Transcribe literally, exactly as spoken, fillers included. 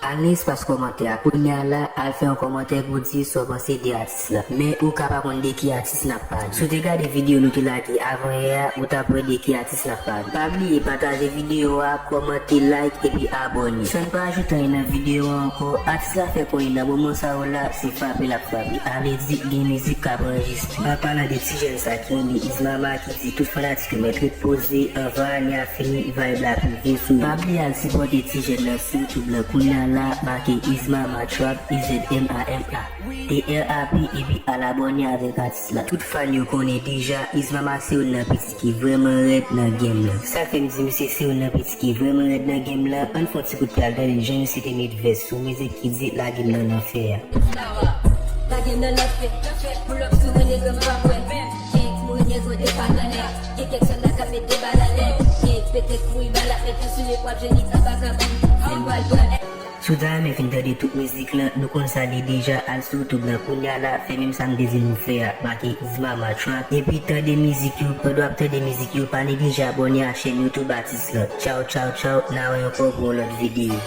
Al nan espas kòmantè a kounye a la, al fè yon kòmantè pou di sa w panse de atis la. Men ou ka pa konn de ki atis n ap pale. Si w te gade videyo nou te lage avan yè a, ou t ap wè de ki atis n ap pale. Pa bliye pataje videyo a, kòmante, like epi abòne. San n pa ajoute anyen nan videyo a ankò, atis la fè konnen nan moman sa yo la, se frape l ap frape. Ale di gen mizik k ap anrejistre. An palan de ti jèn sa ki rele Izmama ki di tout fanatik yo mèt ret poze, anvan ane a fini, vibe la ap rive sou yo. Pa bliye al sipòte ti jèn nan sou YouTube lan kounye a la, make Izmama Trap, I Z M A M A T R A P, epi al abòne avèk atis la. Tout fan yo konnen deja, Izmama se youn nan piti ki vrèman rèd nan game lan. Sa fè m di misye se youn nan piti ki vrèman rèd nan game lan. Ann fè yon ti kout pye al tande jan misye te met vès sou mizik ki di lage m nan lanfè a. Lage m nan lanfè, pull up sou mwen nèg m pa kwè. Gang mouri nèg yo depa nan lè. Gen kèk sòlda k ap met de bal anlè. Gang pete kouri bal ap met yo sou yo, w ap jwenn li anba kabann. Fè m pral pran lè. Si w ta renmen fin tande tout mizik lan, nou konn sa li deja, al sou YouTube lan kounye a la, fè menm sa m te di nou fè a, make Izmama Trap, epi tande mizik yo. Pandan w ap tande mizik yo, pa neglije abòne a chèn YouTube atis lan. Tchaw, tchaw, tchaw, n a wè ankò pou yon lòt videyo.